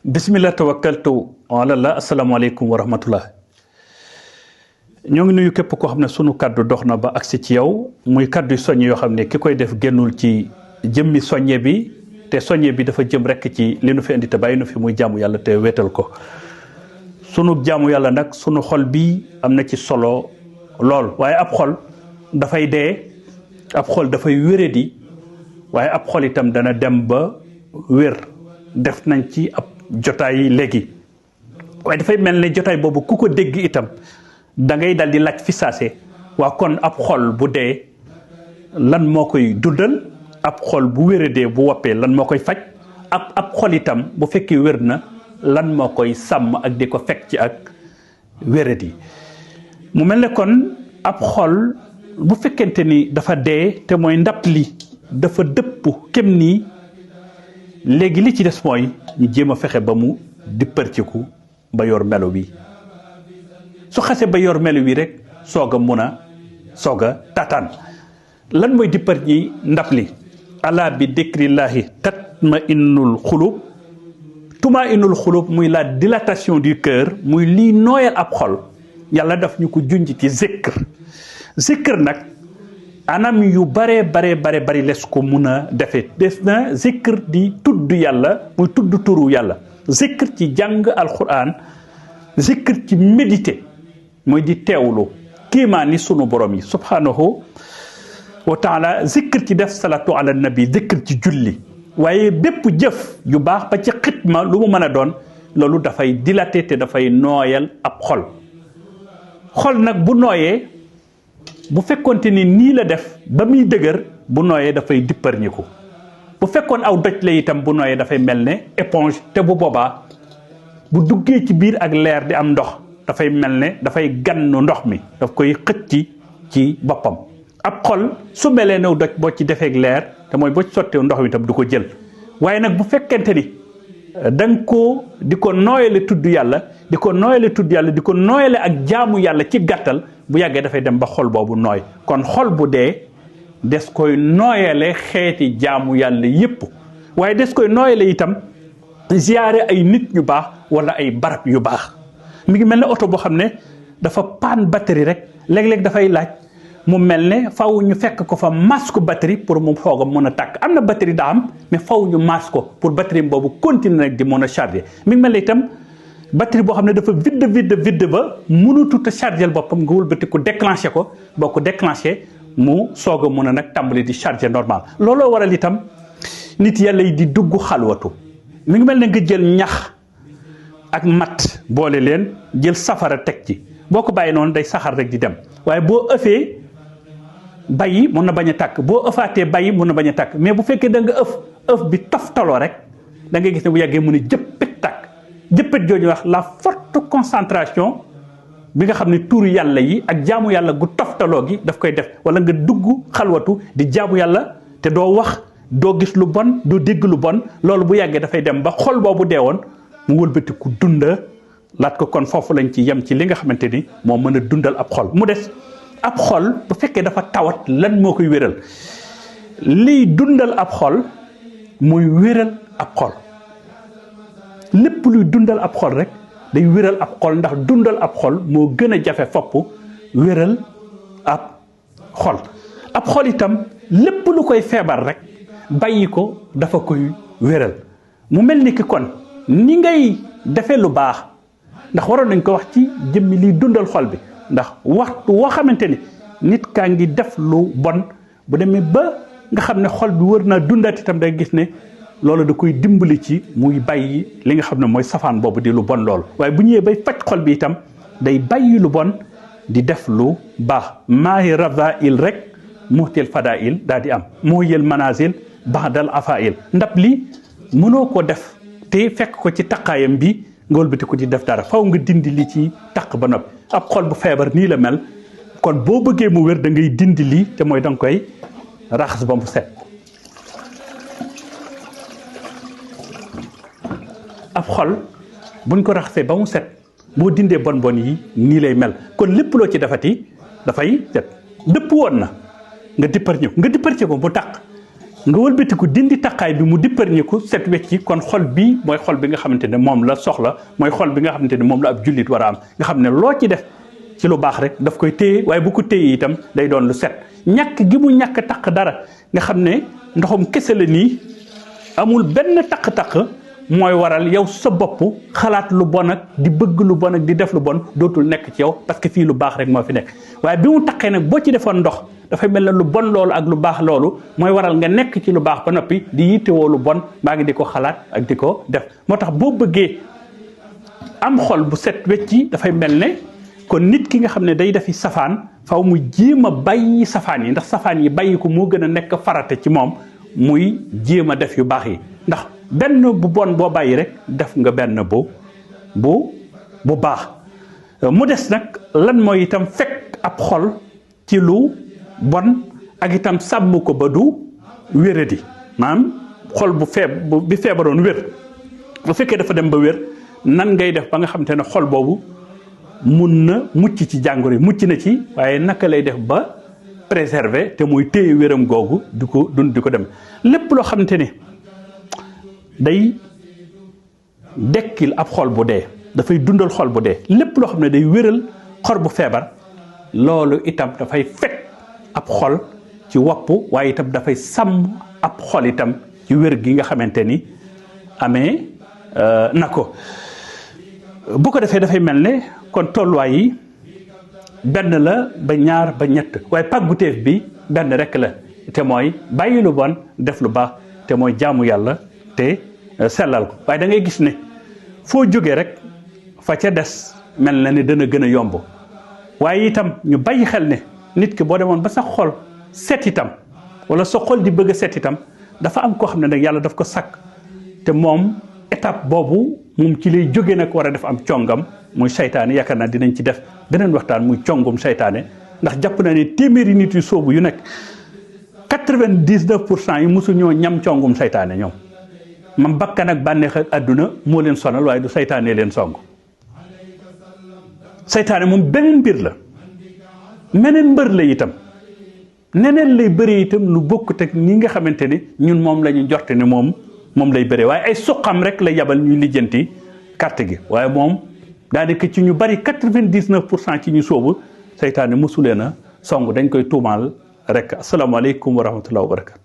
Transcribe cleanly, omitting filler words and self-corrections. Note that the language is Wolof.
bismillah tawakkaltu ala Allah. Asalaamaaleykum wa rahmatullah. ñoo ngi nuyu képp koo xam ne sunu kaddu dox na ba agsi ci yow muy kaddu soññe yoo xam ne ki koy def génnul ci jëmmi soññe bi te soññe bi dafa jëm rekk ci li nu fi indi te bàyyi nu fi muy jaamu yàlla te wéetal ko. sunu jaamu yàlla nag sunu xol bi am na ci solo lool waaye ab xol dafay dee, ab xol dafay wéradi, waaye ab xol itam dana dem ba wér. def nañ ci ab jotaay léegi waaye dafay mel ne jotaay boobu ku ko dégg itam da ngay dal di laaj fi saase waa kon ab xol bu dee lan moo koy dundal, ab xol bu wéradee bu woppee lan moo koy faj, ab xol itam bu fekkee wér na lan moo koy sàmm ak di ko fekk ci ak wéradi. mu mel ne kon ab xol bu fekkente ni dafa dee te mooy ndab li dafa dëpp kem nii, léegi li ci des mooy ñu jéem a fexe ba mu dipparciku ba yor melo wi. su xase ba yor melo wi rek soog a tataan. lan mooy dippar ñi ndab li? ala bi dikrillaahi tatma innul xulub. tuma innul xulub muy la dilatation du cœur, muy lii nooyal ab xol. yàlla daf ñu ko junj ci zikr nag anam yu bare bari les ko mun a defee. des na zikr di tudd yàlla, muy tudd turu yàlla. zikr ci jàng alquran, zikr ci méditer, mooy di teewlu kéemaani sunu borom yi subhanahu wa taala. zikr ci def salatu ala nabi, zikr ci julli. waaye bépp jëf yu baax ba ci xitma lu mu mën a doon, loolu dafay dilaté te dafay nooyal ab xol. xol nag bu nooyee, bu fekkonte ni nii la def ba muy dëgër, bu nooyee dafay dipparñiku. bu fekkoon aw doj la itam bu nooyee dafay mel ne éponge, te bu boobaa bu duggee ci biir ak leer di am ndox dafay mel ne dafay gannu ndox mi, daf koy xëcc ci boppam. ab xol su melee new doj boo ci defeek leer, te mooy boo ci sottee ndox mi itam du ko jël. waaye nag bu fekkente ni da nga ko di ko nooyale tudd yàlla, di ko nooyale ak jaamu yàlla ci gàttal, bu yàggee dafay dem ba xol boobu nooy. kon xol bu dee des koy nooyale xeeti jaamu yàlla yépp, waaye des koy nooyale itam ziyaare ay nit ñu baax wala ay barab yu baax. mi ngi mel ne oto boo xam ne dafa paan batterie rek, léeg-léeg dafay laaj mu mel ne faw ñu fekk ko fa mas ko batterie pour mu foog a mën a tàkk. am na batterie daa am, mais faw ñu mas ko pour batterie boobu continuer rek di mën a charger. mi ngi mel ne itam batterie boo xam ne dafa vide ba mënutut a charger boppam, nga wëlbati ko déclencher ko. boo ko déclencher mu soog a mën a nag tàmbali di charger normal. looloo waral itam nit yàlla yi di dugg xalwatu. mi ngi mel ne nga jël ñax ak mat boole leen, jël safara teg ci. boo ko bàyyi noonu day saxar rek di dem, waaye boo ëffee bàyyi mun na bañ a tàkk, boo ëffaatee bàyyi mun na bañ a tàkk. mais bu fekkee da nga ëf bi toftaloo rek, da ngay gis ne bu yàggee mu ne jëppit tàkk. jëppit jooju wax la forte concentration bi nga xam ne tuuru yàlla yi ak jaamu yàlla gu toftaloo gi daf koy def. wala nga dugg xalwatu di jaamu yàlla te doo wax, doo gis lu bon, doo dégg lu bon. loolu bu yàggee dafay dem ba xol boobu deewoon mu wëlbatiku dunda laat ko. kon foofu lañ ci yem ci li nga xamante ni moo mën a dundal ab xol. mu des ab xol bu fekkee dafa tawat, lan moo koy wéral? liy dundal ab xol muy wéral ab xol. lépp luy dundal ab xol rek day wéral ab xol, ndax dundal ab xol moo gën a jafe fopp wéral ab xol. ab xol itam lépp lu koy feebar rek bàyyi ko dafa koy wéral. mu mel ni ki kon ni ngay defee lu baax, ndax waroon nañ ko wax ci jëmmi liy dundal xol bi. ndax waxtu woo xamante ni nit kaa ngi def lu bon, bu demee ba nga xam ne xol bi wër naa dundaat itam day gis ne loolu da koy dimbali ci muy bàyyi li nga xam ne mooy safaan boobu di lu bon loolu. waaye bu ñëwee bay faj xol bi itam day bàyyi lu bon di def lu baax. maahi radail rek muhtil fadail daal di am. moo yël manazil bahdal afail. ndab li mënoo ko def te fekk ko ci taqaayam bi nga wëlbati ko di def dara, faw nga dindi li ci taq ba noppi. ab xol bu feebar nii la mel. kon boo bëggee mu wér da ngay dindi lii, te mooy da nga koy raxas ba mu set. ab xol buñ ko raxasee ba mu set, boo dindee bon yi nii lay mel. kon lépp loo ci defati dafay set. dëpp woon na nga dippar ko bu taq, nga wëlbatiku dindi taqaay bi mu dipparñiku set wecci kon xol bii mooy xol bi nga xamante ne moom la soxla mooy xol bi nga xamante ne moom la ab jullit war a am nga xam ne loo ci def ci lu baax rek daf koy téye waaye bu ko téye itam day doon lu set ñàkk gi mu ñàkk taq dara nga xam ne ndoxum kese la nii amul benn taq-taq mooy waral yow sa bopp xalaat lu bon ak di bëgg lu bon ak di def lu bon dootul nekk ci yow parce que fii lu baax rek moo fi nekk waaye bi mu taqee nag boo ci defoon ndox dafay mel ne lu bon loolu ak lu baax loolu mooy waral nga nekk ci lu baax ba noppi di yittewoo lu bon maa ngi di ko xalaat ak di ko def moo tax boo bëggee am xol bu set wecci dafay mel ne kon nit ki nga xam ne day defi safaan faw mu jéem a bàyyi safaan yi ndax safaan yi bàyyi ko moo gën a nekk farate ci moom muy jéem a def yu baax yi ndax benn bu bon boo bàyyi rek def nga benn bu baax mu des nag lan mooy itam fekk ab xol ci lu bon ak itam sàmm ko ba du wéradi maanaam xol bi feebaroon wér bu fekkee dafa dem ba wér nan ngay def ba nga xamante ne xol boobu mun na mucc ci jàngoro yi mucc na ci waaye naka lay def ba préserver te muy téye wéram googu di ko dem lépp loo xamante ne day dekkil ab xol bu dee dafay dundal xol bu dee lépp loo xam ne day wéral xol bu feebar loolu itam dafay fekk ab xol ci wopp waaye itam dafay sàmm ab xol itam ci wér gi nga xamante ni amee na ko bu ko defee dafay mel ne kon tolluwaay yi benn la ba ñaar ba ñett waaye pàgguteef bi benn rek la te mooy bàyyi lu bon def lu baax te mooy jaamu yàlla te sellal ko waaye da ngay gis ne foo jógee rek fa ca des mel na ni dana gën a yomb waaye itam ñu bàyyi xel ne nit ki boo demoon ba sa xol set itam wala sa xol di bëgg a set itam dafa am koo xam ne nag yàlla daf ko sakk te moom étape boobu moom ci lay jóge nag war a def am congam muy saytaane yaakaar naa dinañ ci def beneen waxtaan muy congum saytaane ndax jàpp naa ne téeméeri nit yu soobu yu nekk 99% yi mosu ñoo ñam congum saytaane ñoom mam bakkan ak bànneex ak àdduna moo leen sonal waaye du saytaane leen song saytaane moom beneen mbir la meneen mbër la itam neneen lay bëree itam lu bokkut ak ni nga xamante ni ñun moom la ñu jorte ne moom lay bëree waaye ay suqam rek la yabal ñuy lijjanti carte gi waaye moom daanaka ci ñu bari 99% ci ñu soobu saytaane mosu leen a song dañ koy tuumaal rek asalaamaaleykum wa rahmatulah wa barakatu